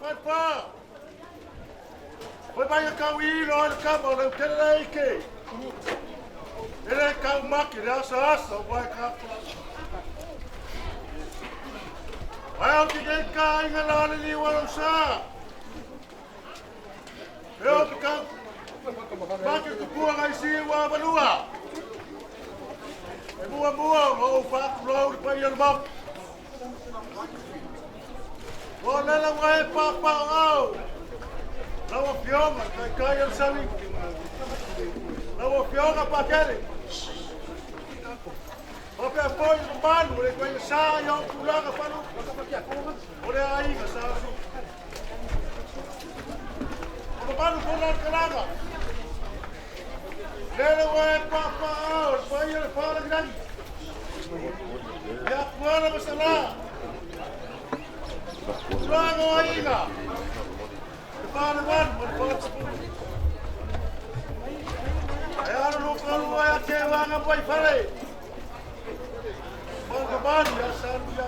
Falefa. Foi mai a kau ilo le kama o le utele le ike. E le kau maki le asa asa o wai ka Ai au ki kei ka inga la le liwa lo sa. E o ki kau maki kupua ngai si ua malua. E mua mua o o whaakulau le pai o le mau. Ua lela ua e pāpā au. Lau afioga, kai kai o le sali. Lau afioga Pakele. O pea foi o mamalu o le tuaiga sa i ou tulaga falu. O le aiga sa su. O mamalu foi la kalaga. Lele ua e pāpā au, le paia le whalagilagi. Ia kuala masala. Tulaga o aiga. Le whale ma le whale tapulu. E alo lo kalu ai a te wanga pai whare. Manga mani a salu ia.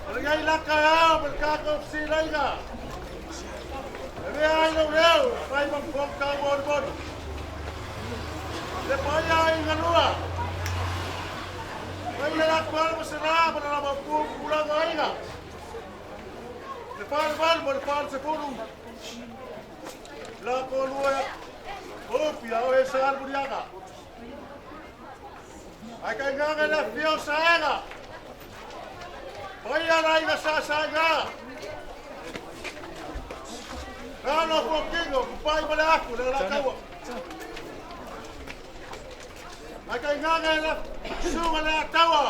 O le ngai laka e ao ma le kākau si laiga. E mea ai lau leo, pai ma mfong tau o le moni. Le pai ai ngalua. Pai le lako ala masala ma le lama pu pulanga aiga. Le whale walu ma le whale sepulu. La ko lua ya. Opi au e sa al. Ai kai nganga le fio saega. Pai ala inga sa saega. Nalo ko kingo, ku pai ma le aku le la kaua. Ai kai nganga le sunga le ataua.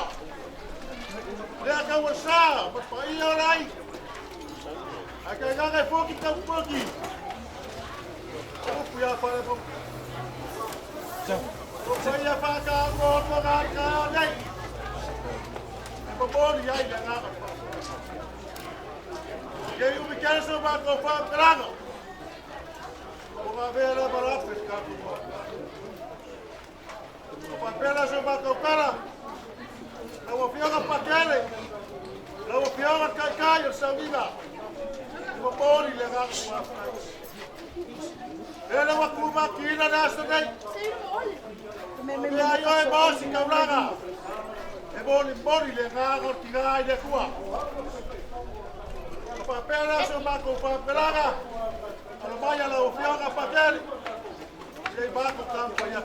Le kaua sa, ma pai o lai. Ai kai nganga e foki tau foki. Opu ia whare mo. O pai ia whaka ko ko ngā ka nei. E papori ai le ngā Ke umi kere ma ko wha karanga. O ngā vea marafe ka ku. O papela so ma ko kara. La ua pakele. La ua fioga kai kai o sauniga. E papori le ngā ko E le wa kuma ki ina le asa nei. O mea ai oe mosi kaulaga. E moli moli le ngā o tinga ai le kua. O papela so ma ko papelaga. Alo mai ala o fioga pakele. Sei bako kampa ia.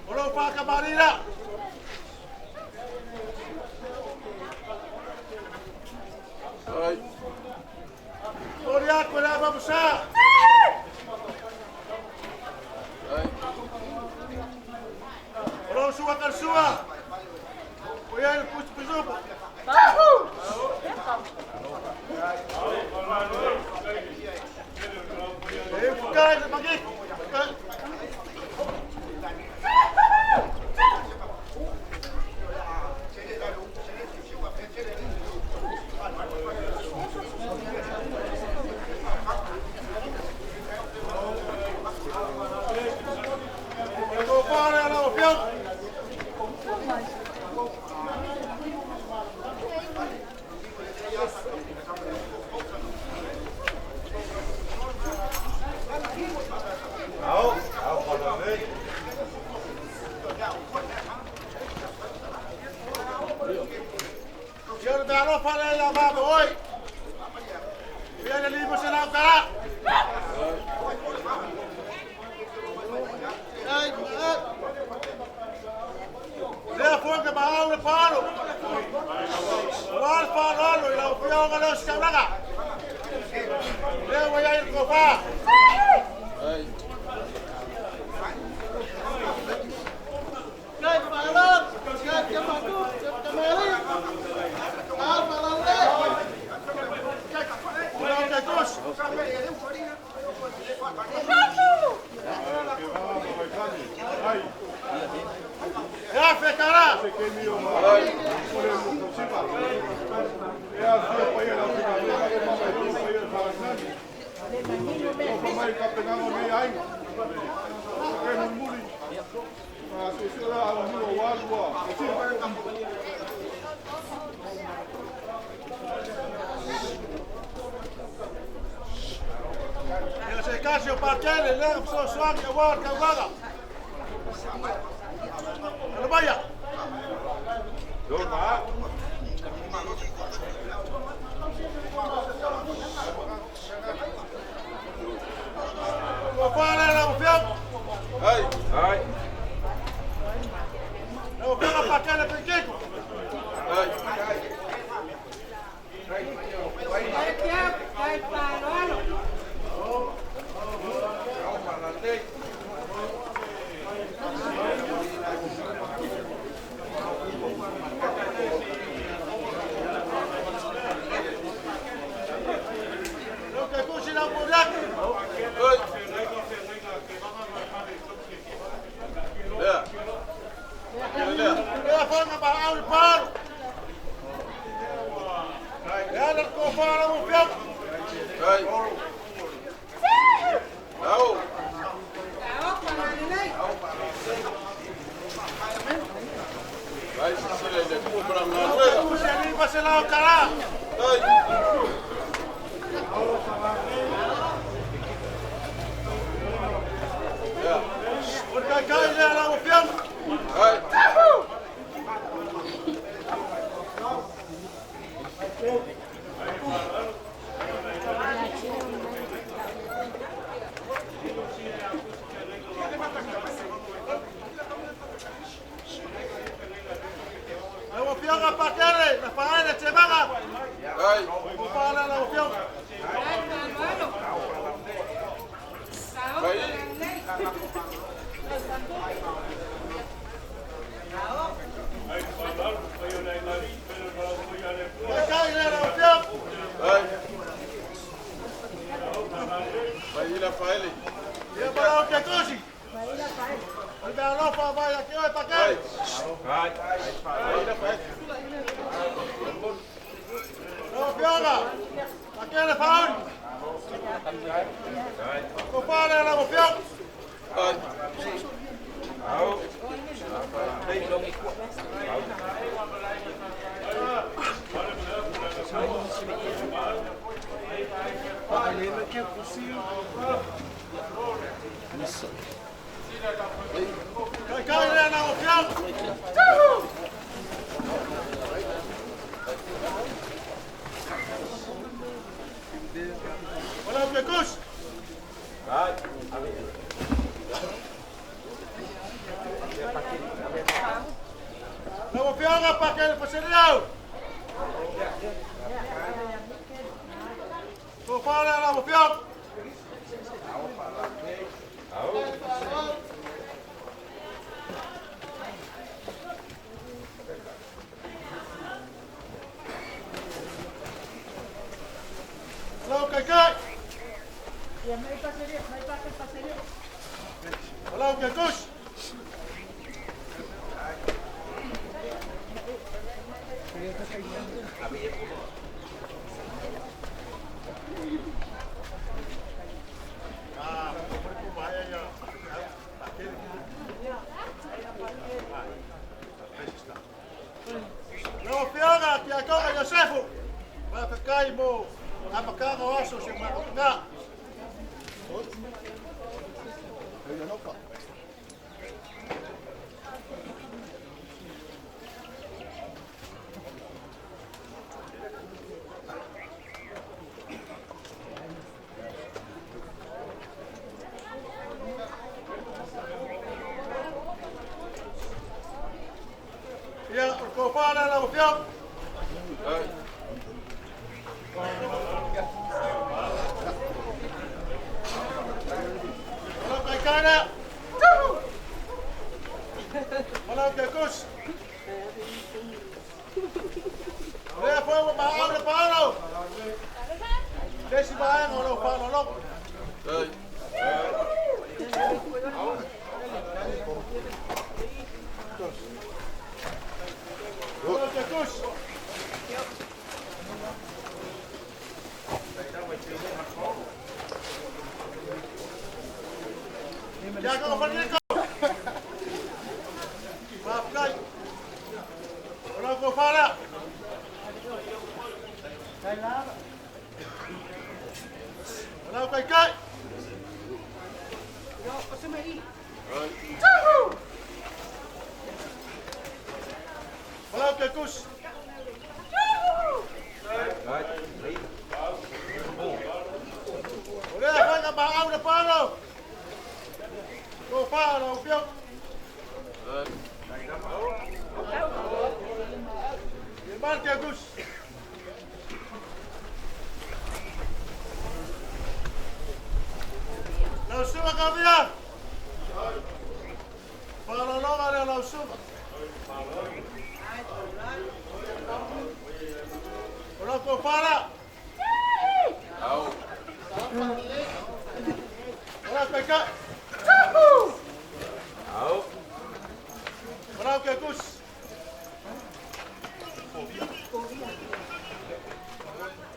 O lau whaka marira. Ai. O le ako le ama musa. Ai. O lau sua karsua. O ia le pusi pisupo. E fukai le magiku. E ko pare ala o fioga. Au, au, whana nei. Ia le mea alofa le ia mama oi. Ia le lima se lau kara. Ai, ai. Lea fuanga ma au le palo. Ua le palo i lau fioga le o sikaulaga. Lea ua iai le kofa. Ai. Kai palan, kai kemaku, kemari. Al palan le. O lau kai tos. E afe kara. Ai. tasi o Pakele, le fesoasoani aua le taulaga. Alamaia. Ua fale lau Afioga. Ai. Ai. Lau Afioga Pakele Peikiko. Ai. Lau Kekusi lau Muriaki. Ai. Lea. Lea. Lea foga maau i palu. Lea le tofa lau Afioga. Ai. Au. Vai sisila i le tua ma la galuega. Kekusi e 500 tala. Ai. Lea. O le kaikai lea lau Afioga. Ai. Lau Afioga Pakele, na faele Tevaga. Ai. Tofa lea lau Afioga. Vai. Kaikai lea lau Afioga. Ai. Vai ila faele. Ia ma lau Kekusi. O le mealofa mai ia te oe Ai. Pakele. Vai ila faele. Lau Afioga Pakele Faoni. Tofa lea lau Afioga. Ai. Kaikai lea lau Afioga. O lau Kekusi. Lau Afioga Pakele Fasiliau. Tofa lea lau Afioga. Lau Kaikai. O lau Kekusi. Ah, Lau Afioga Tiakoga Iosefu. Faafetai mo amataga o aso o si o matou tinā. Ia, o le tofa lea lau Afioga. Ai. O lau kaikai lea. O lau Kekusi. O lea foi ua maau le paalo. Le isi vaega o lau faaaloaloga. Ai. O lau Kekusi. Tiakoga Faliniko. Faafetai. O lau tofa lea. O lau kaikai. Kekusi. O lea faiga maau le palo. Tofa lau Afioga. Ia malu Kekusi. Lau Susuga Kavia. Faaaloaloga lea lau Susuga. O lau tofa lea. O lau Taitai. O lau Kekusi.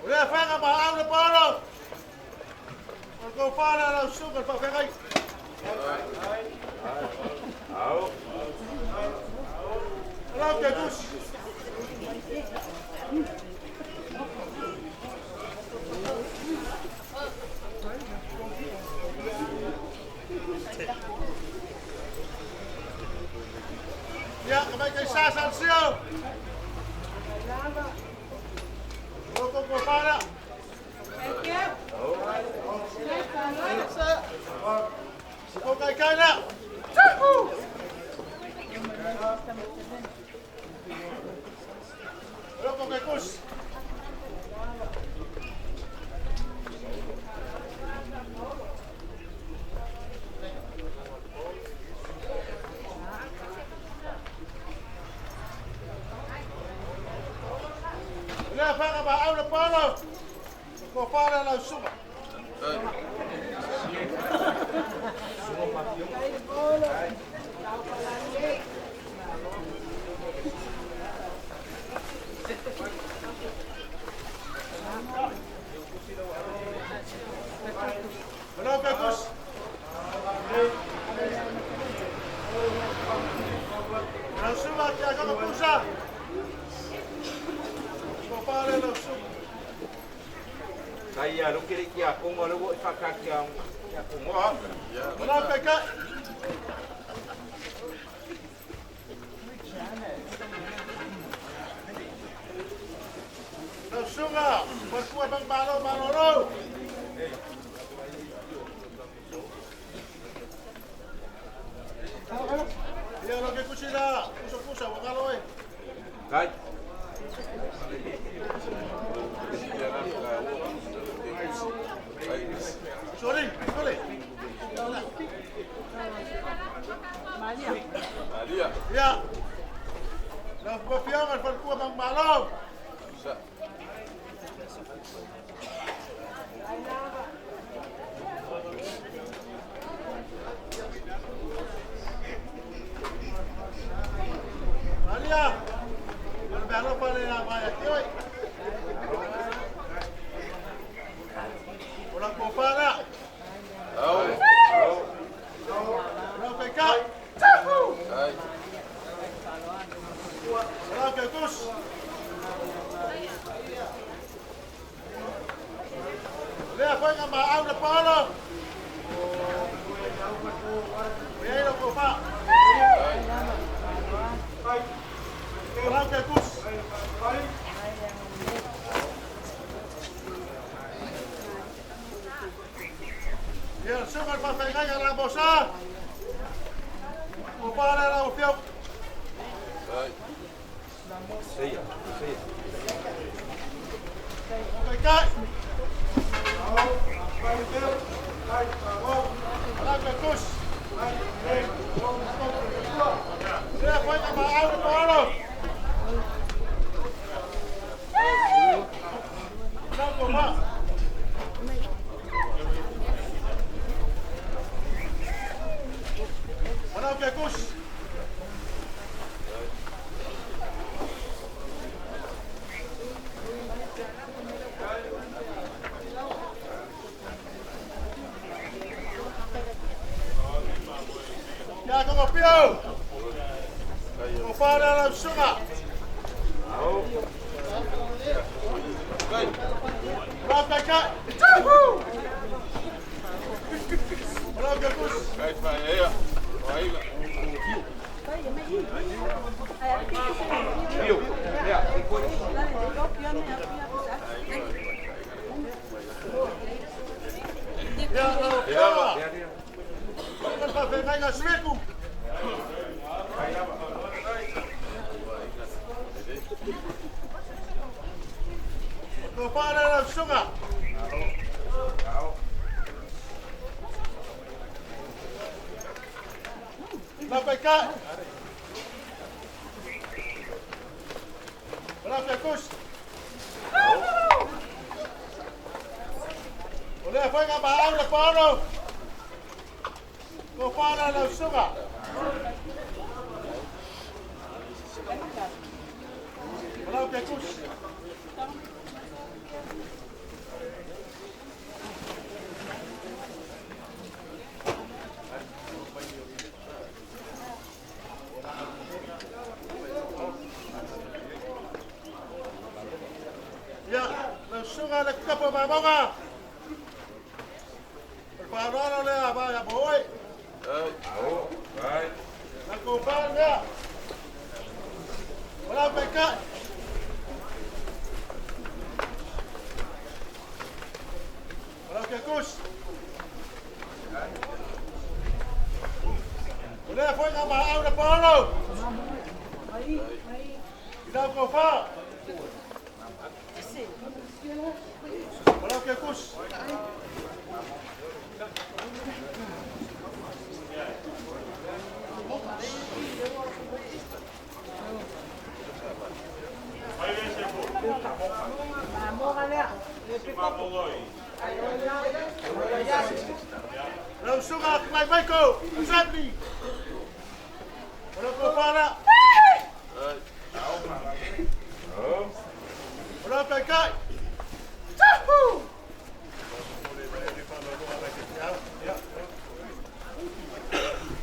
O lea faiga maau le paolo. O le tofa lea lau Susuga i le Faafeagaiga. O lau Kekusi. Ia, ka mai kai sa sa sio. O lau tofa lea. O kai lea. O lau Kekusi. O lea faiga maau le paolo. O tofa lea lau Susuga. O lau Kekusi. Lau Susuga Tiakono Pusa. Tofa lea lau Susuga. Sai ia lo kere ki a kongo le wo whaka ki a kongo. O lau Taitai. Lau Susuga, Falefua Manumalo Malolo. Ia lau Kekusi la, pusa pusa, wakalo e. Kai. Sorry, sorry. Malia. Ia. Lau Afioga i le Falefua Manumalo. Sa. Malia. O le mea alofa lea mai ia te oe. O lau tofa lea. Au. O lau Taitai. Ai. O lau Kekusi. O lea faiga maau le paolo. O i ai lau tofa. O lau Kekusi. Ia le Susuga i le Faafeagaiga Lamosa. Tofa lea lau Afioga. Ai. Seia, seia. O Taitai. O lau Kekusi. O lea faiga maau le paolo. O lau tofa. O lau Kekusi. Ia kongo pio. Tofa lea lau Susuga. O lau Taitai. O lau Kekusi. Kai whaea. Waiga. Pio. Ia, lau Afioga, susuga i le faafeagaiga a Siveku. O le tofa lea lau susuga. Lau Taitai. O lau Feakusi. O lea faiga maau le paolo. Tofa lea lau susuga. O lau Feakusi. Ia, lau susuga le kapa mamoga. O le faaaloalo lea va ia mo oe. Lau tofa lea. O lau Taitai. O lau Feakusi. O lea faiga maau le paolo. I lau tofa. O lau Feakusi. Lau susuga Mai Maiko, Assembly. O lau tofa lea. O lau Taitai.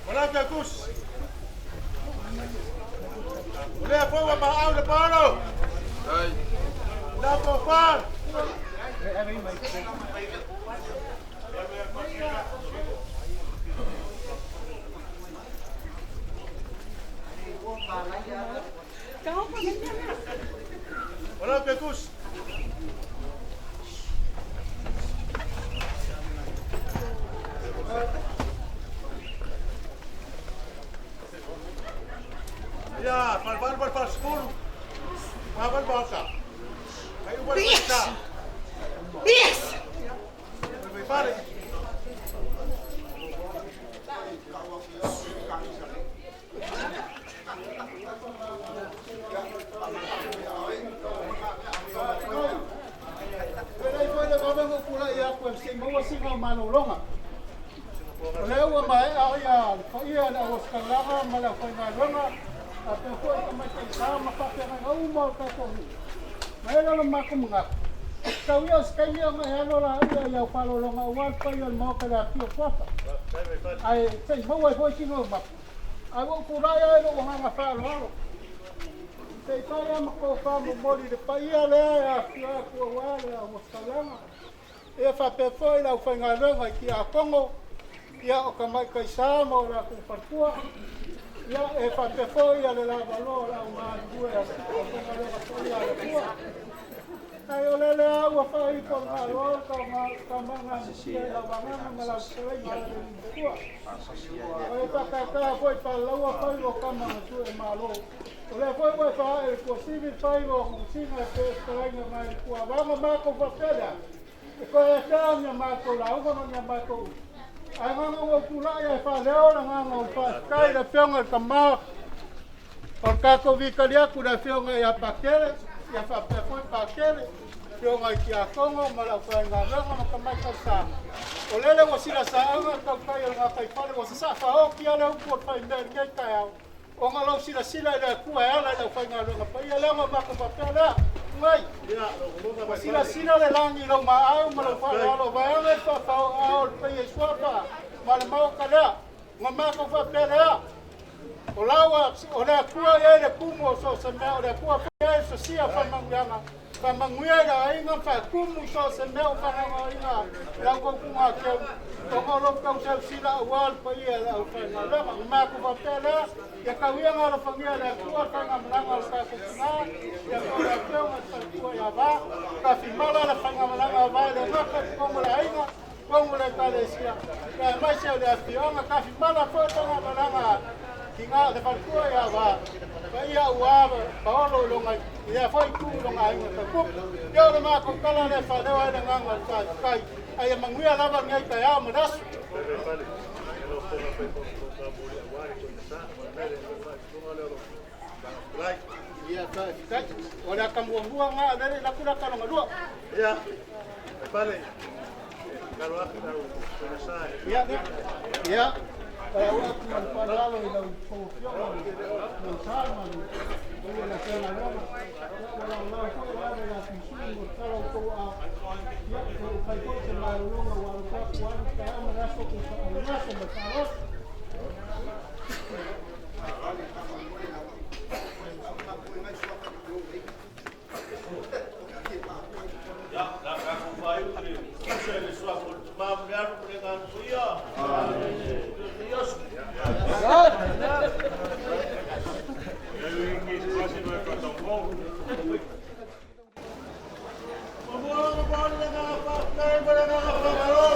O lau Feakusi. O lea foi ua maau le paolo. Lau tofa. O lau Feakusi. Ia, falevalu ma le falesefulu. Maava le maota. Ai uma le faigata. Mai fale. Felai foi le vave na ou tulai atu e se i maua sina o malologa. O lea ua maea ia le paia o le auositaulaga ma le aufaigaluega faapea foi tamaitai sa ma faafeagaiga uma o le tatou nuu. Ma e ai lea o le matou manatu, tau ia o se taimi ona e alo laia i au faalologa aua le paia o le Maota i le afifio o Suafa. Ae se i maua ai foi sina ou mapu. Ae ua ou tulai lava i lou agaga faaaloalo. Se i fai lava ma tofa momoli i le paia lea e afifio atu aua le auositaulaga. Ia faapea foi le aufaigaluega i Tiakono, ia o tamaitai sa ma o latou faletua, ia e faapea foi ia le lavaloa o le au galulue a le aufaigaluega paia a le Atua. Ae o lele lava ua faaifo le Malo le taumaga i lau agaga ma lau fetalaiga a le Matua. O e faatata foi palalaua faiva o tama na sue malo. O lea foi ua e faaee le tuasivi faiva o Gusina e pei o fetalaiga mai le tuavaga matou faapea lea. E toe afea ni a matou lauga ma ni a matou upu. Ae na ona ua ou tulai ae faaleo le agaga o le faafetai i le Afioga i le Tama o le tatou vitali atu i le Afioga ia Pakele, ia faapea foi Pakele, Afioga i Tiakono ma le aufaigaluega ma tamaitai sa. O lele ua silasaaga le tautai o le gataifale ua sasaa faaoti lava le upu o le faimea i lenei taeao, ona lau silasila i le Atua e ala i le aufaigaluega paia lea ona matou faapea lea, Ngai, ua silasila le lagi i lau maau ma lau faaaloalo vaeane le faafaoao o le paia i Suafa ma le Maota lea, ona matou faapea lea, o lau o le Atua e i ai le tumu o so o se mea, o le Atua foi e i ai le sosia o faamanuiaga. Faamanuia i le aiga ma faatumu so o se mea o faagaogoina i lau tou tugakeu, ona o lo outou silasila aua le paia o le aufaigaluega. Ona matou faapea lea, ia tauiaga alofagia e le Atua le faigamalaga o le tatou tina, ia po o le afioga i le faletua ia Va, tafimala le faigamalaga a Va e le gata i totonu o le aiga, totonu o le Ekalesia, aemaise o le afioaga, tafimala foi le faigamalaga a tina le faletua ia Va, paia aua Paolo i lona i lea foi itu i lona aiga taupupu. Ia o le matou tala lea e faaleo ai le agaga o le faafetai, a ia manuia lava lenei taeao ma le aso. Ia faafetai. O le ata muamua lena, o lea e le i alu atu le ata lona lua. Ia, Pale, kalo atu lau sa. Ia, ia. Lau atu ma le faaaloalo i lau tou afioga lau sa ma le paia o le afioga. Ia, ua laolao foi lava le atuisui mo le tala o tou aao. Ia, se i fai foi se malologa ua alofa atu ua alu le taeao ma le aso o le aso ma le faaaloalo. Ia, la tatou faaiu i le tusa i le suafa o le Tama ma le Alo ma le Agaga Paia. Iosu. Mamua ma le agaga faafetai ma le agaga faamalo.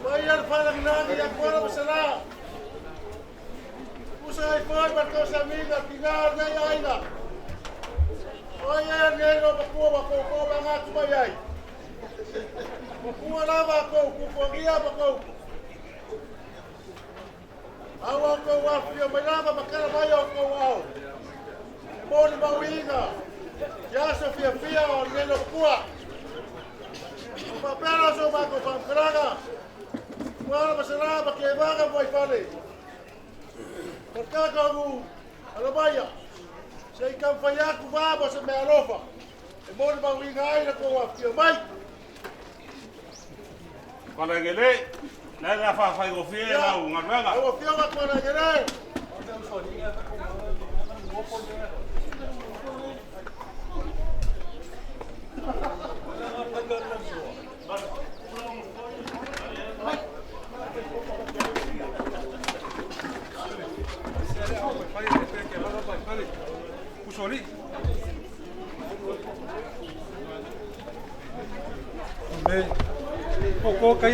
Paia le falagilagi ia Kuala ma Sala. Usa ai foi ma le tausamiga tina o lenei aiga. O ai ea lenei lo matua ma koukou ma gatu mai ai. Matua lava kou kukuagia ma kou. Au au kou afio mai lava ma kala mai au kou ao. E mo le mauiga. Ia aso fiafia o lenei lo matua. O faapea so matou faamatalaga. Kuala ma Sala ma Kevaga ma Vaifale. O le tatou alamaia. Se i taumafai atu va ma se meaalofa e molimauina ai le tou afifio mai. Palagele, la la fa fa go fie lau galuega. Lau Afioga Palagele. Usoli.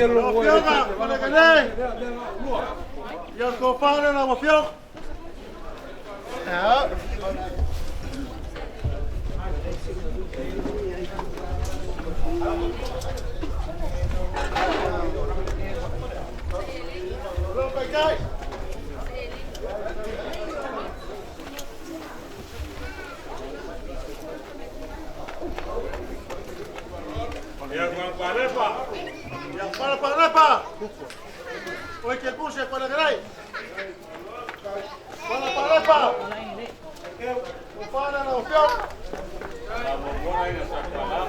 Lau Afioga Palagele. Ia le tofa lea lau Afioga. Ia. Lau Taitai. Ia Palepa. Ia Pala Palepa. Oi ke puse Palagele. Pala Palepa. Tofa lea lau Afioga.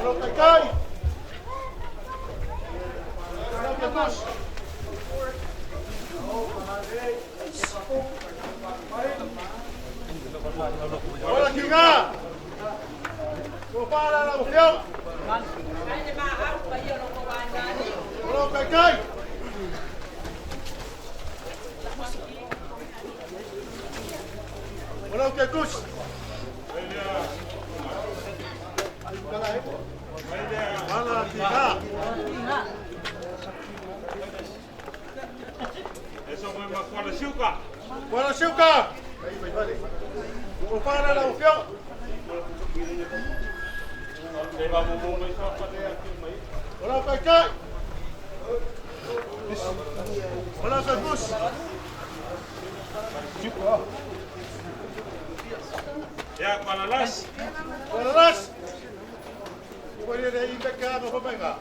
Lau Taitai. Lau Kekus. Ola Kinga. Tofa lea lau Afioga. Lau Taitai. Lau Kekus. Pala Kinga. Eso foi ma Kuala Siuka. Kuala Siuka. Tofa lea lau Afioga. Lau Taitai. Lau Kekus. Ia Kuala Las. Kuala Las. Ua le i meka no famenga.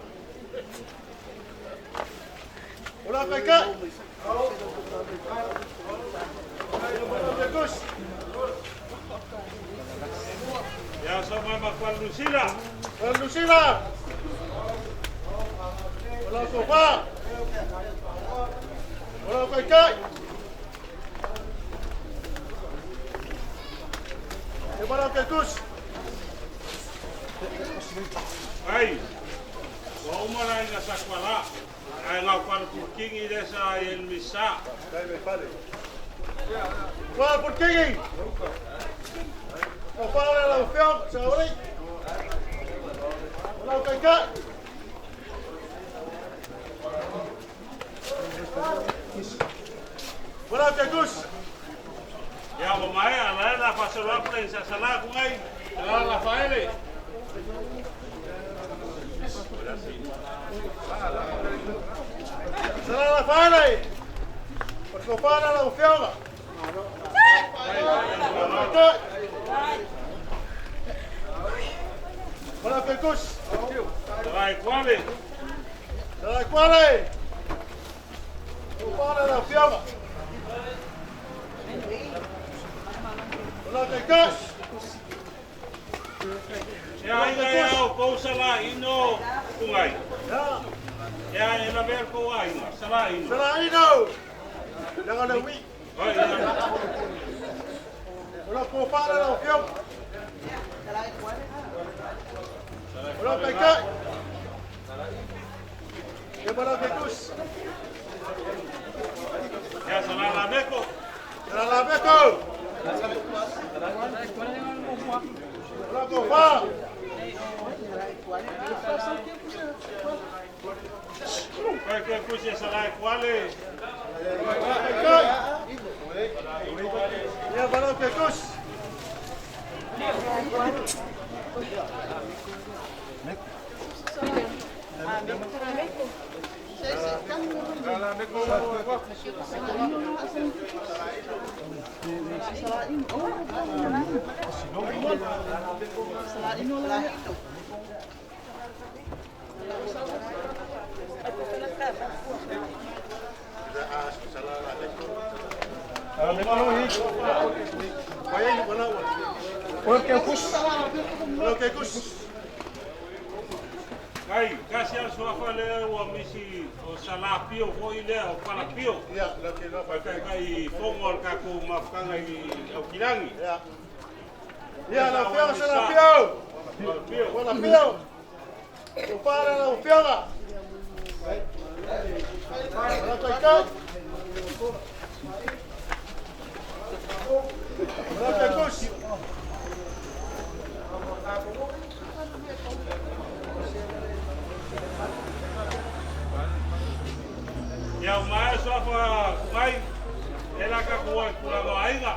Lau Taitai. Lau Kekus. Ia so mai ma Kuala Lucila. Kuala Lucila. Lau Tofa. Lau Taitai. E Lau Kekus. Ai, ua uma le aiga sa Kuala, ae gau Kuala Pulukigi lea sa i ai le Minisita. Kuala Pulukigi! Lau fale lau Afioga, Saoli. O lau Taitai. O lau Taitusi. Ia, ua maea, la e la faasolo atu le sa Salā Kugai, Salā Lafaele. Salā Lafaele! O le tofa lea lau Afioga. Taitai. O lau Taitusi. Salā e Kuale. Salā e Kuale! O le tofa lea lau Afioga. O lau Taitai. Ia aiga e ao kou Salā Ino Kugai. Ia. Ia e lavea le kou aiga, Salā Ino. Salā Ino! Leaga le uī. Ai, ia. O lau tofa lea lau Afioga. O lau Taitai. Ia ma lau Taitusi. Ia Salā Lameko. Salā Lameko! O lau tofa. Koe koe kusi e Salā e Kuale. Taitai. Ia ma lau Taitusi. Ai, kasi a suafa lea ua misi o Salā Pio foi lea o Palapio. Ia, lau ke Pai kai kai fongo o le tatou mafutaga i Aukilagi. Ia. Ia, lau Afioga Salā Pio. Palapio. Palapio. Tofa lea lau Afioga. Lau Taitai. Lau Taitusi. Ia o maea suafa Kugai, e la tatou ai tulaga o aiga.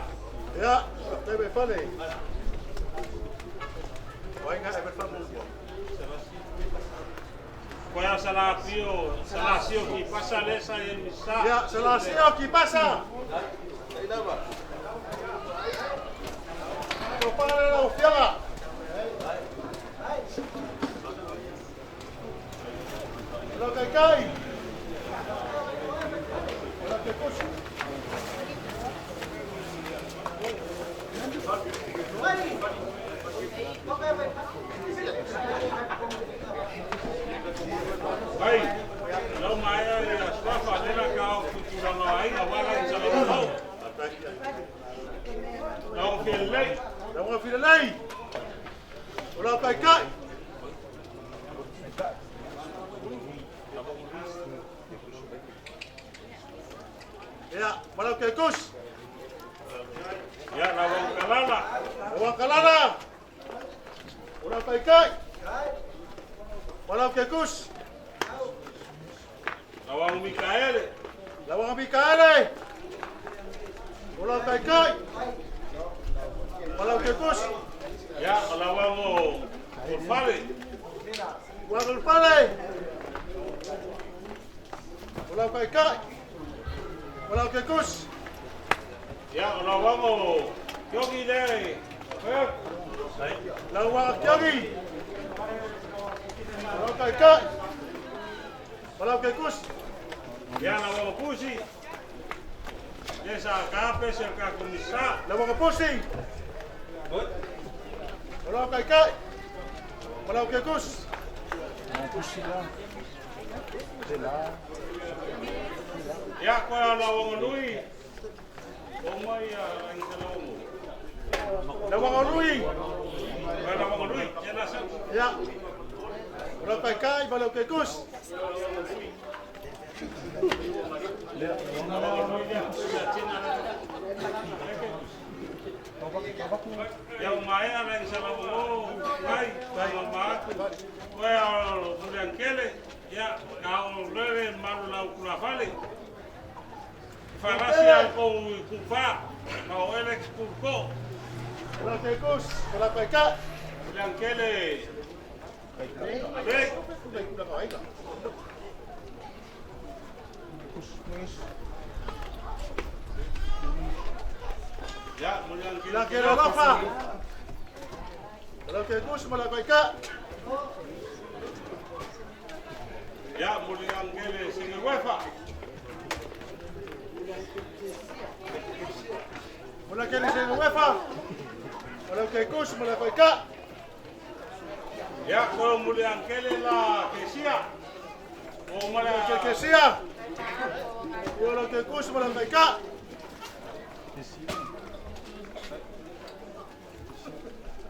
Ia, faafetai mai fale. O aiga e mai Koe a Salā Pio, Salā Sio ki pasa lea sa i ai Minisita. Ia, Salā Sio ki pasa. Tofa lea lau Afioga. O lau Taitai. O lau Taitusi. Ai, lau maea ia suafa lea la ka o tulaga o aiga wala i Salomao. Lau Filelei. Lau Filelei. O lau Taitai. Ia, ma lau Taitusi. Ia lau Kalala. Lau Kalala. O lau Taitai. Ma lau Taitusi. Lau Mikaele. Lau Mikaele. O lau Taitai. Ma lau Taitusi. Ia o lau Olfale. Lau Olfale. O lau Taitai. Ma lau Taitusi. Ia o lau Kiogi lea. Lau Kiogi. O lau Taitai. Ma lau Taitusi. Ia lau Pusi. Lea sa kape se ka komisa. Lau Pusi. O lau Taitai. Ma lau Taitusi. Ia koe lau Nui. O mai a rangi sa lau Lau Nui. Koe lau Nui. Ia la sa. Ia. O lau taitai ma lau kekus. Ia o maea la i salau o kai, kai ma maatu. Koe o Muliankele, ia ka o lele malu lau kulafale. Falasi au kou i kupa, ma o ele ki kuko. O lau kekus, o lau taitai. Muliankele, le, ia Muliankele. La ke alofa. O lau kekus ma lau taitai. Ia Muliankele singewefa. O lau kele se uefa. O lau kekus ma lau taitai. Ia koe Muliankele la kesia. O O mala lau kekesia. O lau kekus ma lau taitai.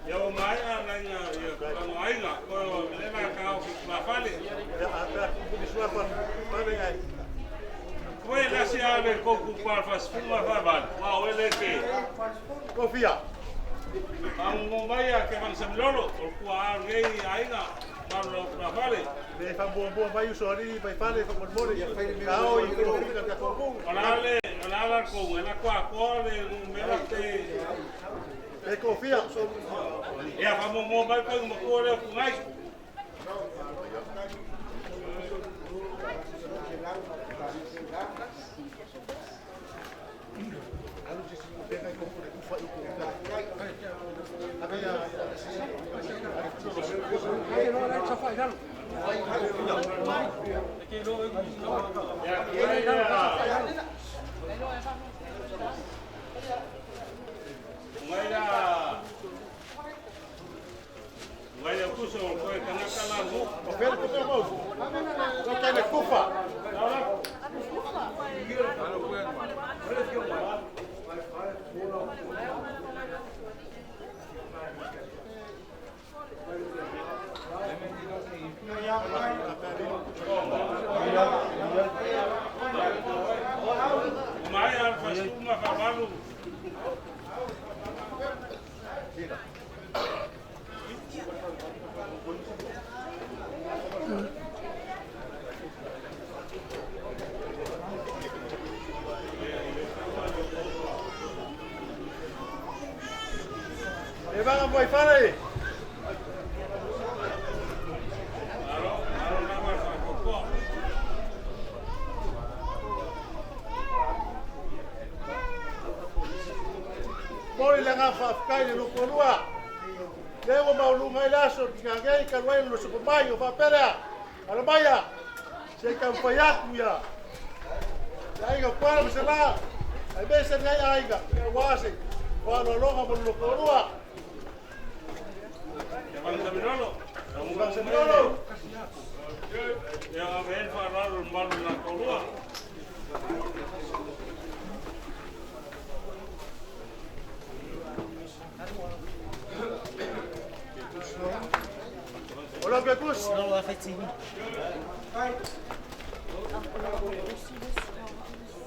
Ia o maea la inga ia kulango ainga. Koe o lena ka o ki kulafale. Ia a pea sua pa pa le ai. Koe la si ale kou kupa alfasfunga whavale. Ma o ele ke. Kofia. Ang mai a ke vang samlolo. O kua a ngei ainga. Malu lau kulafale. Le fa bua bua mai uso ari mai fale fa mo mo le. Ka o i ko fika ka ko O la le, o la la kou, ela kua koa le ngumela te. E kofia. Ia fa mo mo mai koe mo kua leo kungai. Ia kungai la. Kungai la. Kungai la kuso o koe kanaka la ngu. O fele ko te mau. O ke le kufa. Mai alfasfunga whavalu. E vanga mai fale. Aro, aro lava whakokoa. Mori le ngā whaafkai le lukolua. Le ua maulunga i le aso ki ngā ngei ka luai lo suku mai o whapelea. Alamaia. Se ka mwhai aku ia. Le aiga kuala ma se la. Ai me se ngai aiga. Ia wase. Waloaloga mo le lukolua. Ia vang samilolo. Vang samilolo. Ia ngawen whaararu malu na kolua. O lau kekus.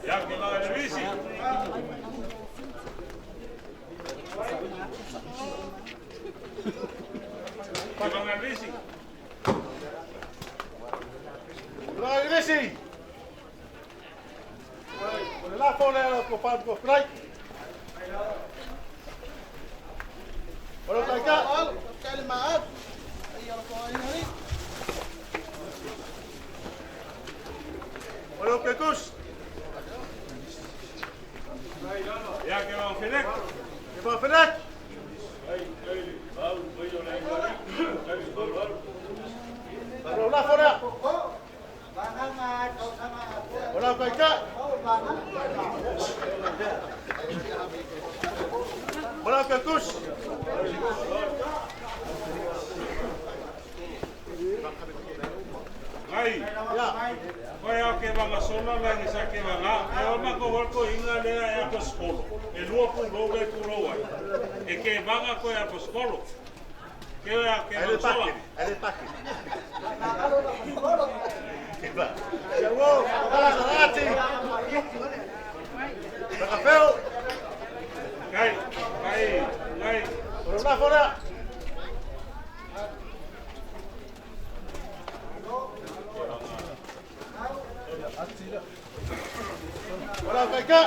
Ia ke vanga le visi. Ke vanga le visi. Vanga le visi. O le lafo le ala ko whantu ko frai. O lau taika. O lau kekus. Ia ke vanga fenek. Ke vanga fenek. O lau lafo lea. O lau taika. O lau kekus. Ngai. Ia. Koe au ke vanga sola la ni sa ke vanga. E o mako holko inga lea e apo skolo. E lua pu lou le pu lou ai. E ke vanga koe apo skolo. Ke Ai le sola. Pake, ai le pake. Ia uo, kala sarati. Rakafeo. Kai, kai, kai. O le lafo lea. O la faika.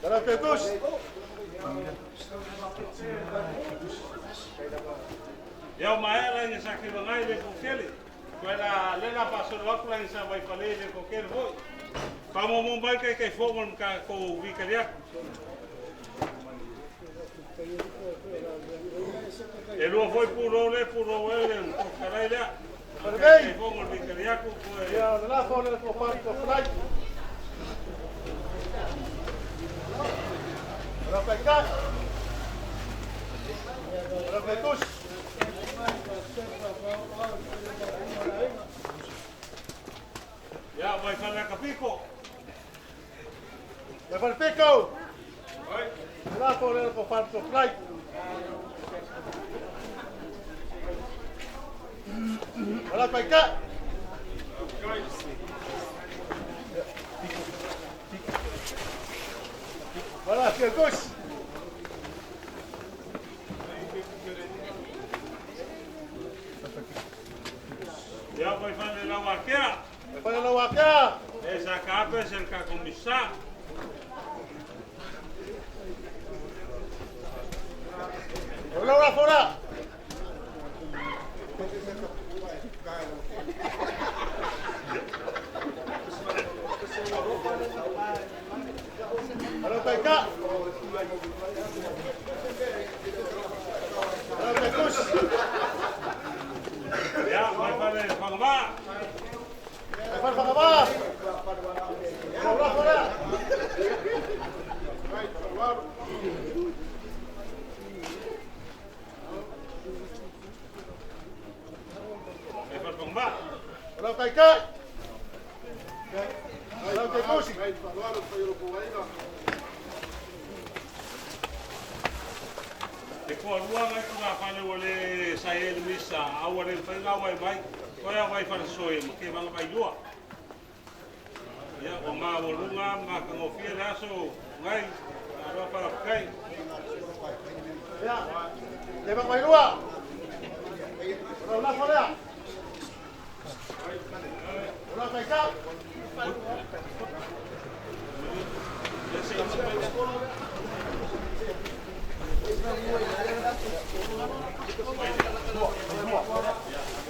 Bala Kekus. Ia o maea la sa ke ngai le kokele. Koe la le la paso lo aku la sa vai fale le kokele foi. Pa mo mo mai kai kai fo mo ka ko vikaria. E lua foi puro le puro e le ko karai lea. Kai fo mo vikaria ko ko e. Ia o le lafo le ko pari ko fly. O la faika. O la Kekus. Ia vai fale ka piko. Le fale piko. O le lafo le ko pari ko fly. O la faika. Voilà, Kekus. Ia vai fale la wakea. Le fale la wakea. E sa kape se ka komisa. O la lafo lea. O la faika. O la Kekus. Ia vai fale fangava. Le fale fangava. O la lafo lea. Vai fale fangava. O la faika. O la Kekus. E ko rua ngai ku fale o le sa e misa au le whainga wai mai. Ko ia vai fale soe ma ke vanga vai lua. Ia o ma o lunga ma ka ngofia le aso ngai aro pa kai. Ia. Le vanga vai lua. O la lafo lea. O la faika.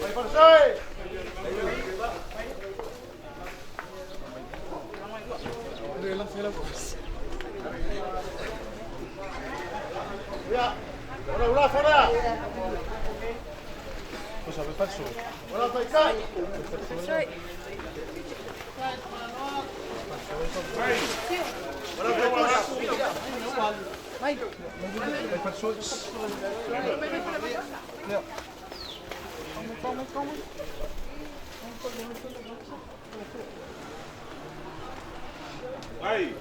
Vai fale soe. Ia. O la lafo lea. O la faika. O la Kekus. Ai.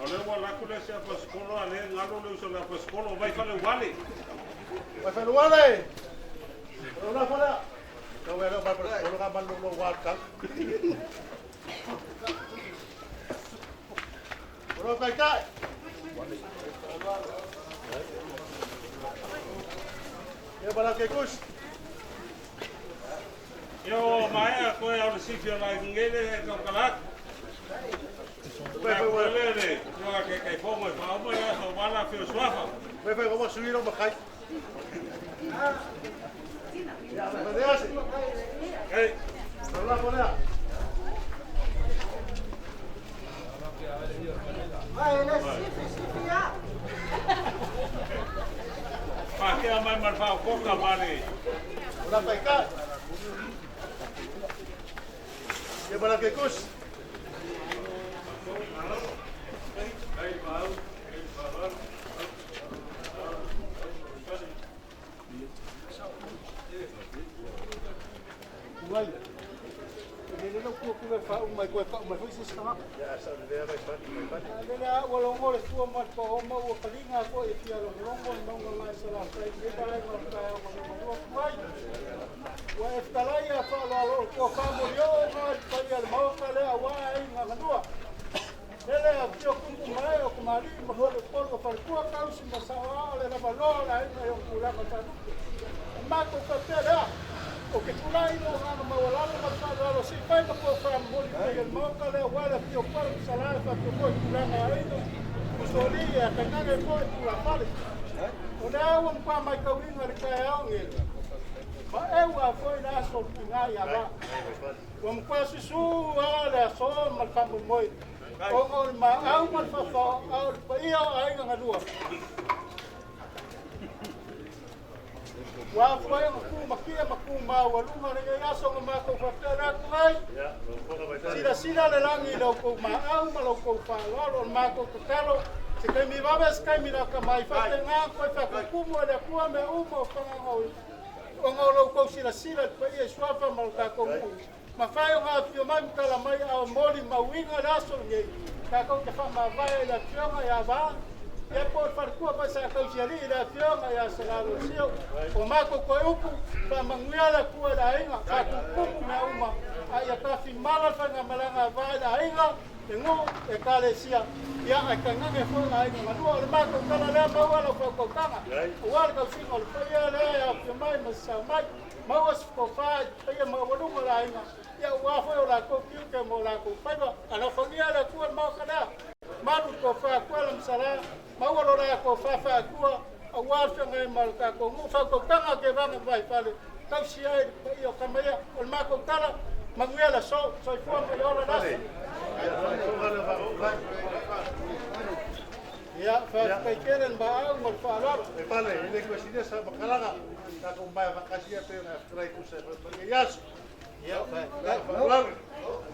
O le wa la kule se pa skolo ale ngalo le uso la pa skolo vai fale wale. Vai fale wale. O la lafo lea. Kau e leo vai fale skolo ka man lo wa ka. O la faika. Ia bala Kekus. Ia o maea koe au le sifio la ngele e kau kalak. Koe koe le koe ke kai fongo e whauma ia so wala whio suafa. Koe koe koe suiro makai. Ia Hei. O la lafo lea. Pākea mai marwhao koka mare. O la faika. Ia bala Kekus. Uai. E le lau kua kua wha umai koe wha mai foi se isi tagata. A o lea ua logo le fua ma le paoma ua paliga foi e fia logologo le mauga mai Salafai i lenei vaega o le taeao ma lua atu ai. Ua e fetalai a faaaloalo o le tofa molioo ga i le paia o le Maota lea aua aiga galua. Lele afio tupu ma ee o tamalii ma faleupolu o faletua tausi ma saoao le lavaloa o le aiga i ona tulaga faalupe. O matou faapea lea, ou te tulai i lou agaga maualalo ma le faaaloalo se i fai ma tofa momoli i paia o le Maota lea aua le afio o Pale ma Sala e faapea foi tulaga o aiga, Usoalii ae tainane foi tulafale. O lea ua matua matauina i le taeao nei, ma eu a foi le aso o le tiga ia Va. Ua matua susu lava le aso ma le faamoemoe ona o le maau ma le faafao a o le paia o aiga galua. Ua afua ai ona tu matia ma tu maualuga lenei aso na matou faapea le atu ai. Silasila le lagi i la outou maau ma la outou faaaloalo. O le matou tatalo, se taimi vave, se taimi lata mai, faapena ona toe faatutumu e le Atua mea uma o fagaga ona o la outou silasila i le paia i suafa ma lo tatou nuu. Mafai ona afifio mai ma tala mai a o molimauina le aso lenei, tatou te faamavae i le Afioga ia Va, ia po o le faletua foi sa tausialii i le Afioga ia Salalosio. O matou toe upu, faamanuia le Atua i le aiga, faatutumu mea uma, a ia tafimala le faigamalaga a Va i le aiga, le nuu, Ekalesia, ia ae tainane foi aiga galua. O le matou tala lea, maua lau faautautaga, aua le tausiga o le paia lea e afifio mai ma sasao mai. Maua se tofa i le paia maualuga o le aiga, ia aua foi o latou tiute ma o latou faiva. Alofagia le Atua i le Maota lea, malu le tofa Tuala ma Sala, maua lo latou tofa faatua, aua le feagai ma le tatou nuu. Faautautaga Tevaga ma Vaifale, tausi ai le paia o tama ia. O le matou tala, manuia le aso, soifua ma ia ola le aso. Ia, faafetai tele le maau ma le faaaloalo. E pale, e le koe sinia sa makalaga, tatou maea faatasi ia pei ona e fetalai tusa e fai mai lenei aso. Ia, faafetai. Faaaloalo.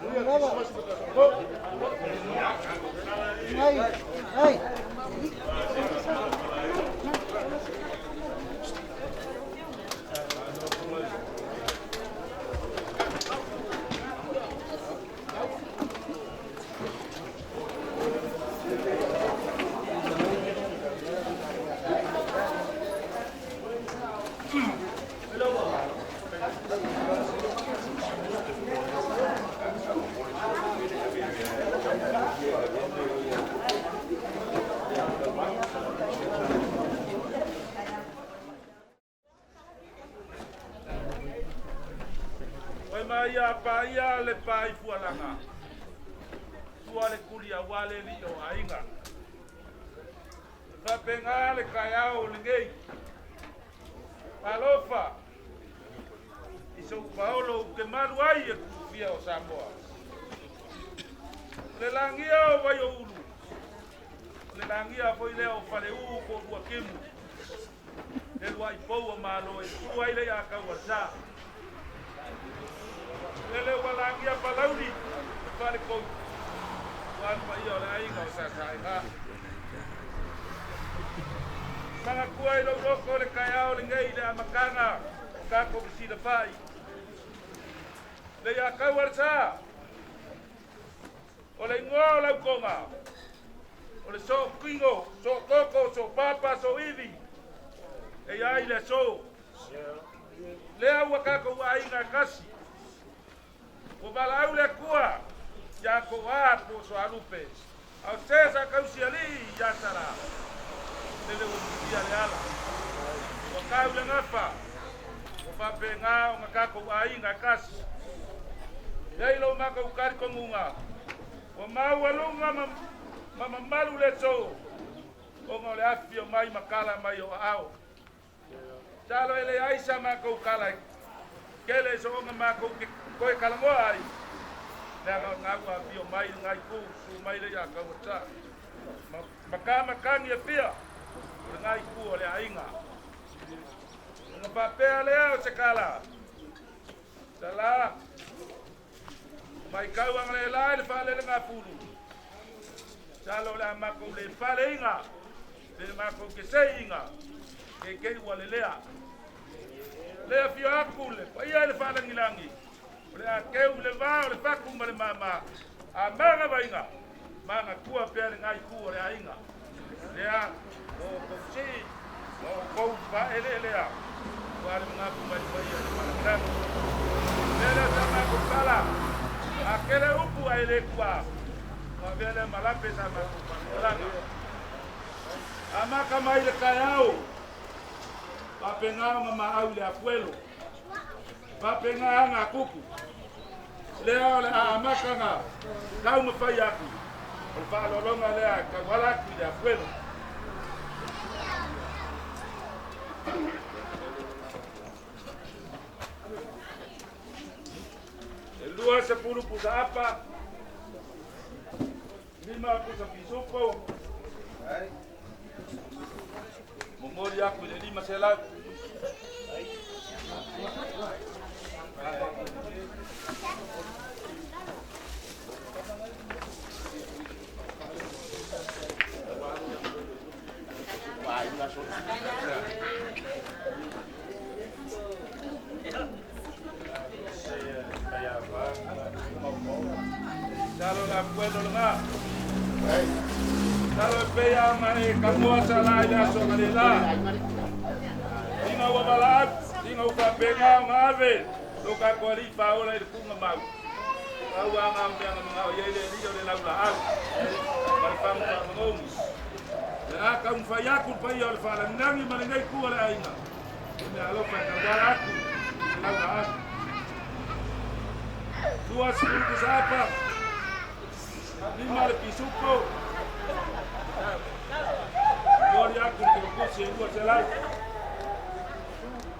Manuia Kerisimasi ma tatou fou. Oi maia paia le pai fualaga. Tua le kuli aua le alii o aiga. E faapena le taeao lenei. Talofa i sou paolo ou te malu ai e kuufia o Samoa. O le lagia o Waioulu, o le lagia foi lea o Faleu po o Luakimu, le lua'i pou o Malo e susu ai le iā sa. Lele ua lagia Palauli le falekou, ua le paia o le aiga o Sasaega. Manatua i lou loko le taeao lenei i le amataga o tatou fesilafai. Le iā tau a le sa, o le igoa o lautoga, o le sootino, soototo, soopapa, sooivi, e ia ai le aso. Lea ua tatou aiga e tasi. Ua valaau le Atua ia Toa po o Soalupe, a o se sa tausialii ia Sala, lele ua mulia le ala. Ua tau le gafa, ua faapena ona tatou aiga e tasi. E ai lou matou talitonuga, ua maualuga ma mamalu le aso, ona o le afifio mai ma tala mai o aao. Talo e leai sa matou tala e tele soona matou ke toe talanoa ai, leaga o lena ua afio mai lena itu, susu mai le ia Tauata. Ma kamakagi e fia o lena itu o le aiga. Ona faapea lea o se tala, Sala, matau agalelā i le faalelegafulu, talo o le a matou le faleiga, pe matou te seiga, keikei ua lelea. Le afio atu le paia i le faalagilagi, o le a teu i le va o le fatu ma le mama. A maga vainga, maga tua pea le ngai ku o le aiga. Lea, o kou sii, o kou faeleelea, ua le magapu mai paia le malamalama. Lea lea sa matou tala, a kele upu ae le kua, ua avea lea ma lape sa matou faamatalaga. Amata mai le taeao, faapena ona maau i le afuelo, faapena aga a tupu. Lea o le a amata ona taumafai atu, o le faaaloaloga lea e tauala atu i le afuelo. E 20 pusa apa, 5 pusa pisupo, momoli aku i le 500. Talo la puelo lena. Talo e pei ona e kamoa sa la i le aso analeila. Ina ua valaau, ina ua faapena ona ave lo tatou Alii Faaola i le tuuga mau. Pau lava na o mea na manao i ai le Alii o le laulaau ma le fagu faamanogi. O le a taumafai atu le paia o le faalagilagi ma lenei itu o le aiga i mea alofa e tauala atu i le laulaau. 20 pusaapa, 5 le pisupo, momoli atu le kelokusi e 200.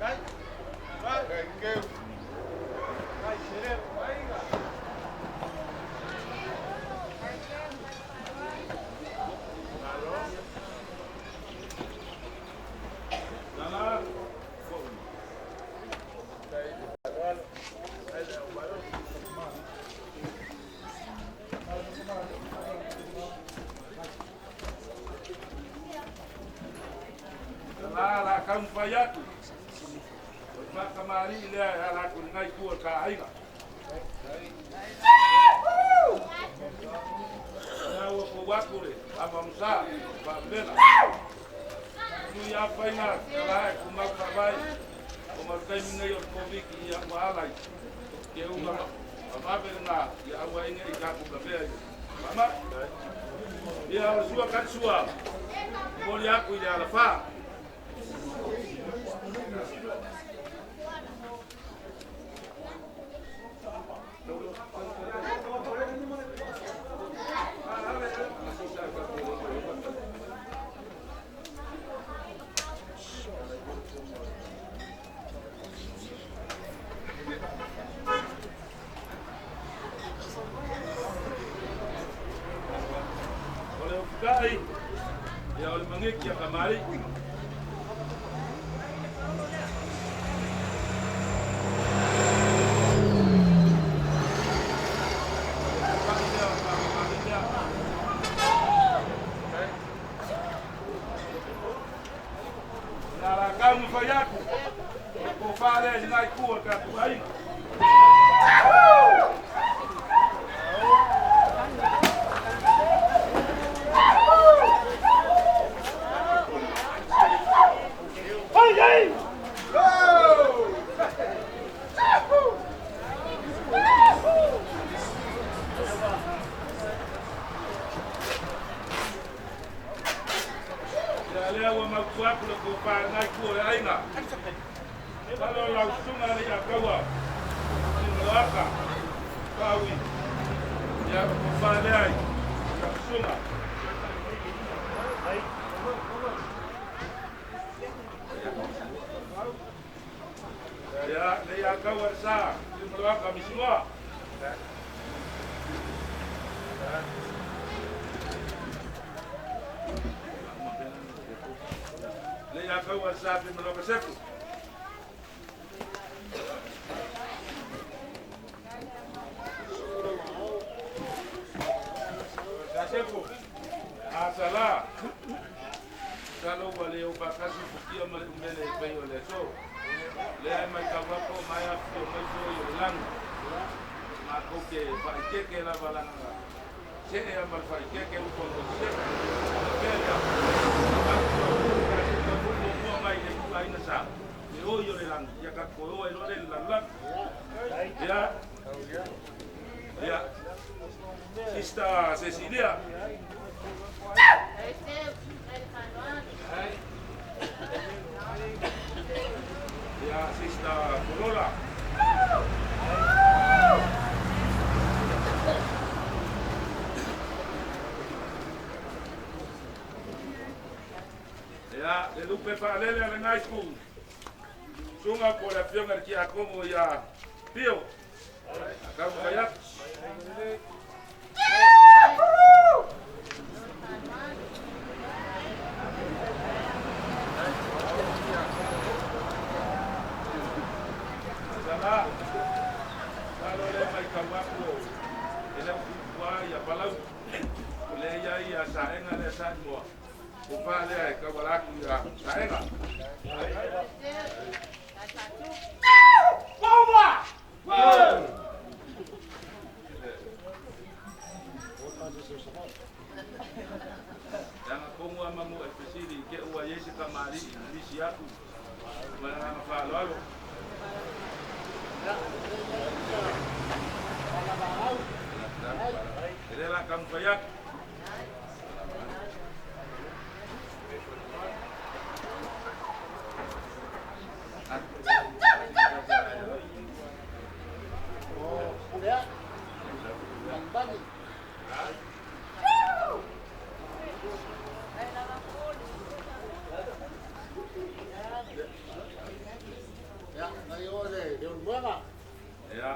Thank you. Lala, lala la taumafai atu. O le faatamalii lea e ala atu i lenei itu o le ta aiga. Lea ua pou atu le amamusa faapena. Sui afaina la e tumau faavae ona o le taimi nei o le Covid ia ua ala i ke uga vavave lena ia aua ai nei tatou lavea i faamai. Ia o le sua tali sua momoli atu i le alafa. O le ufukai, ia o le mageki a kamali'i. O le ufukai lea o le faamamaali lea. Ia la taumafai atu, o le tofa lea i lena itu o le tatou aiga. Ia lea ua mautu atu le tofa i lena itu o le aiga. Lalo lau susuga le Iataua Timoloaka Paui. Ia o le tofa lea i lau susuga. Ia le Iataua le sa Timoloaka Misinoa. Le Iataua le sa Timoloaka Sefu. Sefu. Asala. Salo ua le o faatasi futia ma le umele e pei o le aso. Lea e matau atu o mai afifio mai foi o le lagi. Makou te faaikeeke lava lagaga see a ma le faaikeeke upu a Mosese. Ona pea lea, avatu au tatou foi muamua mai le ituaiga sa, le oi o le lagi, ia tatou toe o ai loa lea i le lalolagi. Ia, ia, Sister Cecilia. Ia, Sister Polola. Ia, le lupe faalele a lena itu, susuga po o le afioga i le Tiakono ia Pio. A taumafai atu. Sala, sala o lea matau atu o e le o ia Palau. O lea ia ia saega lea sa i moa. O fa lea e tauala atu ia saega. Leaga tonu a manu e fesili i te ua i ai se tamalii na misi atu ma le agaga faaaloalo. E le la taumafai atu. Ia,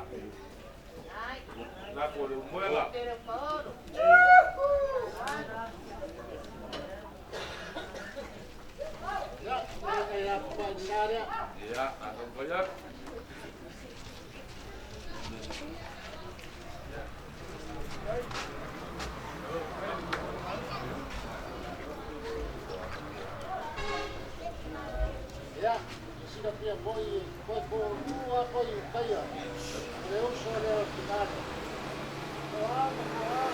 lafo o le umuega. Ia, a taumafai atu. Ia, silafia foi toe toalua koe i Utaia, o le uso lea o Tinane. Toa ma toa.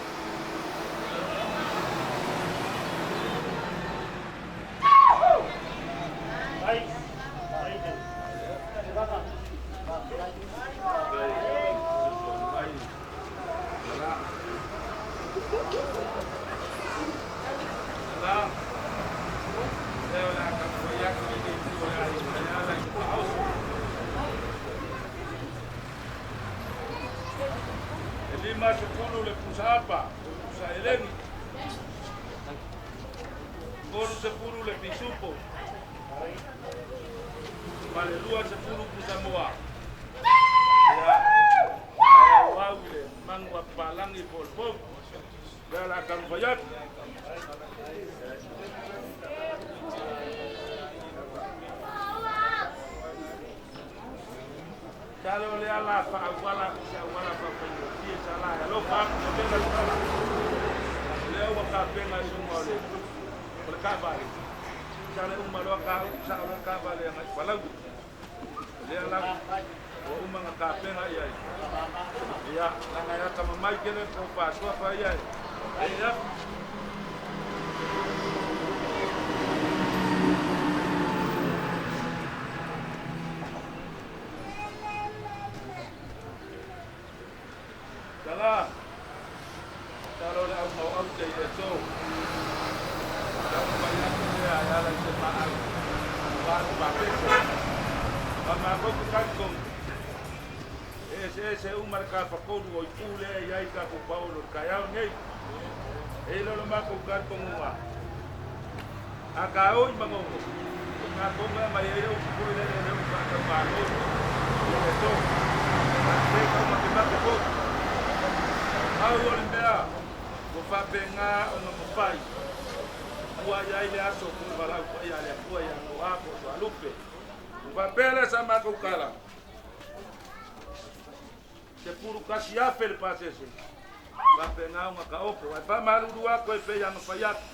E 50 le pusa apa, o le pusa eleni. 30 le pisupo. Ma le 20 pusa moa. Ia, ae auau i le manu a papalangi po o le pou. Lea o le a taumafai atu. Talo le ala faaauala se auala faafaigofie sa la e alofa atu ma vela le tala. O lea ua tapena i luga o le o le taavale. Sa le uma loa ka upu sao loa le taavale agai i Palauli. O lea la ua uma ona tapena i ai. Ia, leaga e atamamai tele le tau faasoafa ia e ee atu. Tala, tala o le au mau aute i le aso. Taumafai atu lea e ala i se maau aua le papese. Ma matou te talitonu, e eseese uma le tafatolu o itu lea e i ai tatou paolo i le taeao lenei. E i ai lo matou talitonuga, a taoi manono, o tatou mea mai ai upu foi lele o lea ua faataumalo i le aso. A te taumatemate foi. Pau o le mea ua faapena ona mafai ua i ai le aso o le valaau paia a le Atua ia Noa po o Soalupe. Ua faapea lea sa matou tala, 11,000 le pasese, faapena ona taoto. Ae faamalulu atu e pei ona fai atu,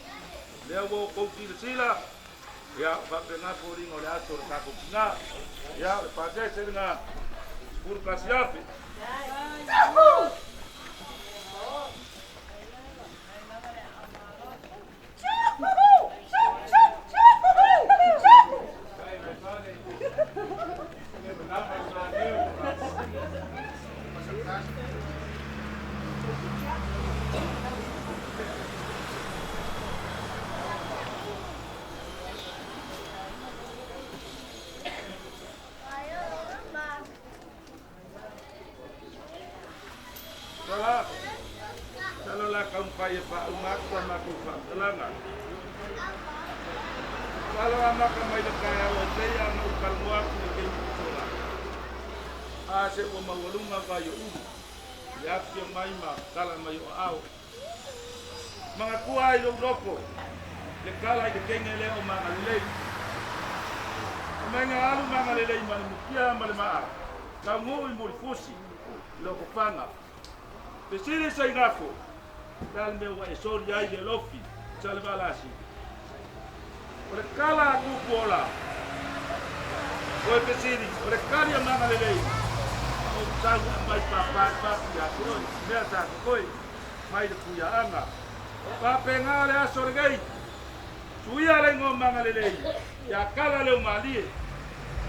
lea ua outou silasila, ia, faapena foliga o le aso o le tatou tina. Ia, o le pasese lena, 11,000. Sala, sala la kaumpai e whauma aku a makou whaatalaga. Sala a maka mai le kai au e teia na ukalmoa aku le keimi kutola. A se ua maualunga vai o ulu. Le afio mai ma kala mai o ao. Mangakua ai lou loko. Le kala i le kenge le o mangalelei. O mainga alu mangalelei ma le mukia ma le maa. Tau ngui mo le fusi. Loko panga. Fesili sa ingafo. Le mea ua e soli ai le lofi. Sa le valasi. O le kala a kuku ola. O e fesili. O le kali a mangalelei. O tau a mai papa papi a te oi. Mea sa te koi. Mai le kuia anga. Pape ngā le aso le gei. Suia le ngō mangalelei. Ia kala le umalie.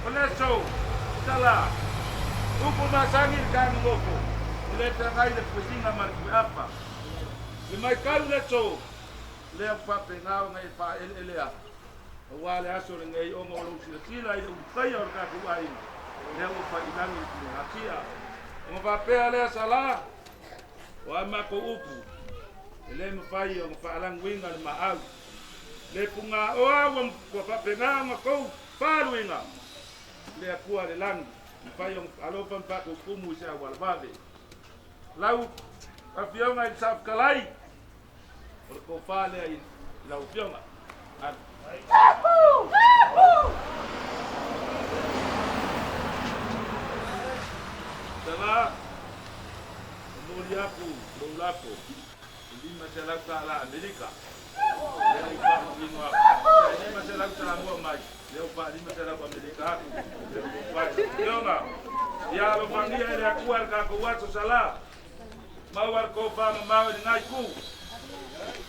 O le so. Tala. Upu masangi le kanga ngofo. O le tangai le fusinga ma le fuapa. Le mai kau le so. Le au pape ngā o ngai wha ele elea. O wā le aso le ngai o ngō lou sila sila i le ulukai o le kaku aina. Le au wha ilangi le hatia. O ngā whapea lea sala. O a mako upu. E le mawhai o ngā whaalanguinga le maau. Le punga o au ua whapenga ngā kou whaluinga. Le akua le langi. Mwhai o alofa mpako kumu i se awalawave. Lau afionga i safkalai. O le kōwha lea i lau afionga. Tala, o mori aku, lou lako, i lima se lau ta la Amerika. Lea i wha ingoa. Sa i lima se lau ta mua mai. Lea o wha lima se lau Amerika aku. Lea o wha afionga. Ia alo whangia i le akua le kako wato sala. Mau ar kōwha ma mau i ngai ku.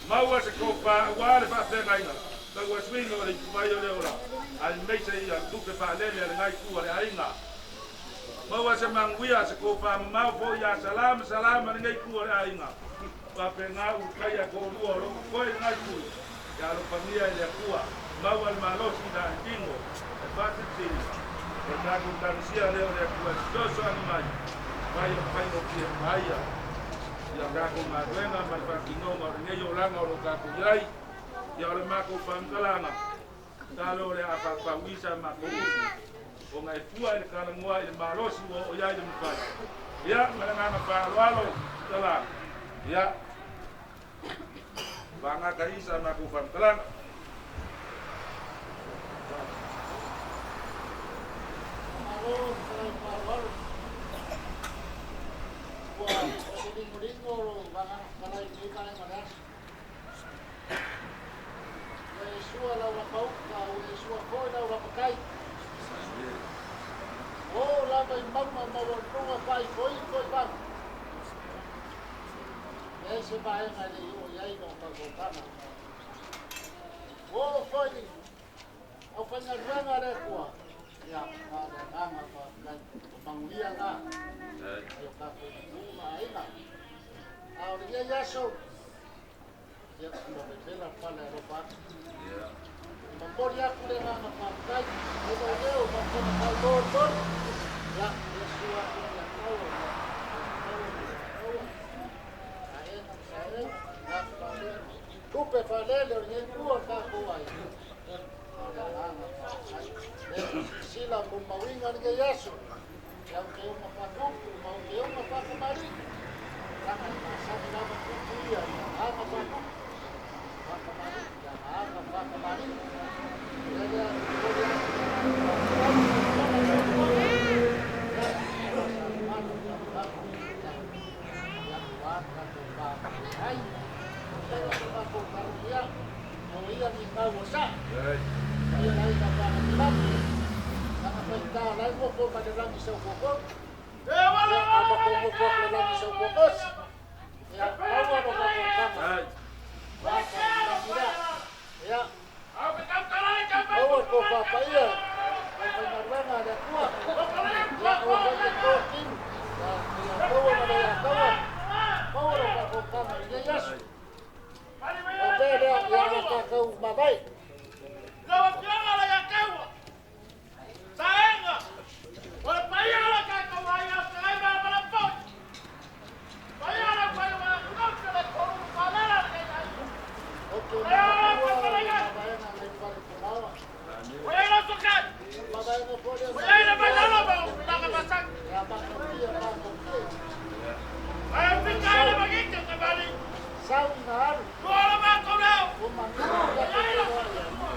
Mau a se kōwha ua le whaafenga inga. Tau a swinga o le ikumai o le ora. A i meisa i a tupe whaalele a le ngai ku a le ainga. Mau a se manguia se kōwha ma mau fo ia salama salama le ngai ku a le ainga. Whaafenga u kai a kōrua o loko koe le ngai ku. Ia alo whangia i le akua. Mau a le malosi na tingo. E whatitiri. E tāku tanisia leo le akua. Soso ani mai. Vai o whai o kia maia. Ia kākou maduenga ma le faatinoga o lenei olaga o lo kākou iai. Ia o le makou faamatalaga. Talo le a faapauisa makou upu. O ngai fua i le kalagoa i le malosi ua o iai le mafai. Ia ma le agaga faaaloalo tala. Ia faagaka isa makou faamatalaga. Malo, malo. Ua lingo lingo lo vanga kala i kala malas. E sua la ua pau ka e sua ko la ua pakai. O la mai mama ma wa lunga pai koi koi ba. E se ba e ngai o iai no ka ko kana. O foi ni. Au whainga ruanga le kua. Ia, ka le nganga pa kai. O manguia ngā. Ai o ka koe uma ainga. A o le ia iaso. Ia, mo me pela pala e ropa atu. Mamori aku le nganga pa kai. E o leo, ma kona kai tō tō. Ia, ia sua aku ia kaua. Ia kaua, ia kaua. A e na sa e, ia pa le. Tupe pa lele o le kua ka ko ai. O le nganga pa kai. E sila mo mawinga ni iaso. Ia ke uma pa kupu, mau ke uma pa kamari. Ranga ma sa ni lava kupu ia, anga pa kupu. Pa kamari, ia anga pa kamari. Ia ia ko ia. Ia, a matou nofo atu i lagi i sau tuatasi. Ia, maua lo tatou tama. Ia, lagi lea. Ia, maua le tofa paia i le aufaigaluega a le Atua. Ia, aua foi ne i to le tino. Ia, ia taua ma le ia taua. Maua lo tatou tama i lenei aso. Faapea lea, ia o tatou mavae. Lau Afioga Leiataua, Saega, o le paia o le tatou aiga o Fegai ma Malapoi, paia o le aufaigaluega le tolu falela lenei aiga. Ou te Paia o le manatua le aufaigaluega, mavaega nai Faletumaoa. o ai lau sokai, Mavaega foi lea o sa ai le matou vailalo ma o tulaga masani. Ia matautia, matautia. Ae Mai pita ai sau, le magite tamali, sau ina alu. tua o le matou leo, O manu o ia te ai lau feiloai ai. sokatua.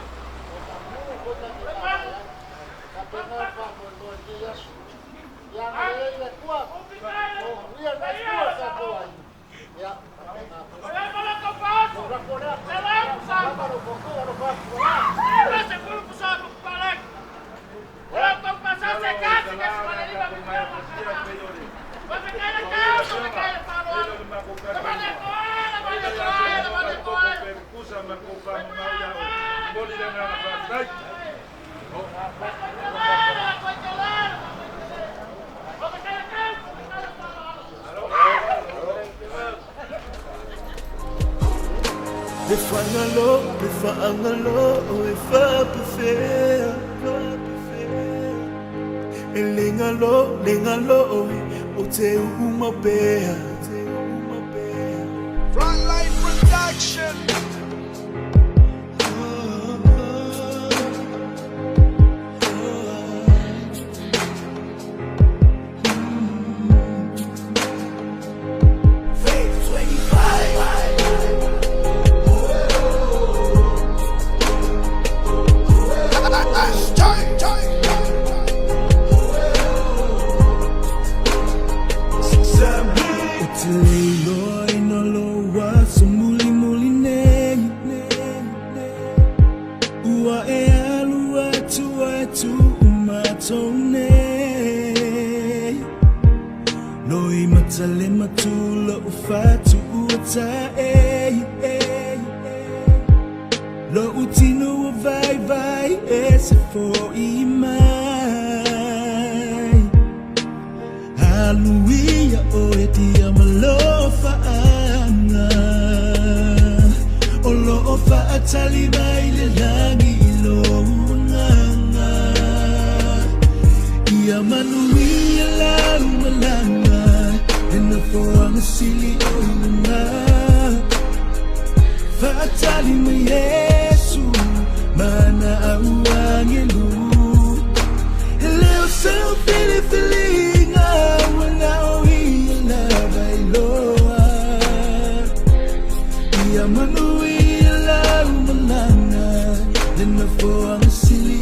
O manu foi ta te Le vaavaai malu, ai. Faapena le faamoemoe i lenei aso. Ia agalelei le Atua, o pita ai le o manuia le paia Atua o le le tatou Samoa. aiga. Ia faapena foi. O ai malaka paoso, Lou lafo lea, se lau lava kusama. lou fofoga lou faafualā. Eva se fulu kusama kupalaki. Ola Malo kompasase o kasi tala kasi o le malelima tatou mai mipema afasia kaka. pei o le Wamekaila o le kauso afioga mekaila e le faloalo. o le makou Tabane kasiga koala, e bane le aso koala, ua bane tatou koala. pe tusa ma kou faamamau ia oe momoli le agaga faafetai. Le fangalo, le faangalo, e faapefea. E lengalo, lengalo, o te uuma pea. Frontline Production. Faith 25. O te leiloa ina loa so muli muli nei. Ua e alu atu atu umatou nei. Loi matale matula o fatu ua ta e. Lo utino o vai vai e se foi mai. Aluia o e tia malofa anga. O lo o faatali mai le langi i lo uanganga. Ia manuia lau malanga. E na foanga sili o ilunga. Faatali mai Yesu mana au angelu. E leo sau filifiliga ua o ia lava iloa. Ia manuia lau malaga. Le nofoaga sili.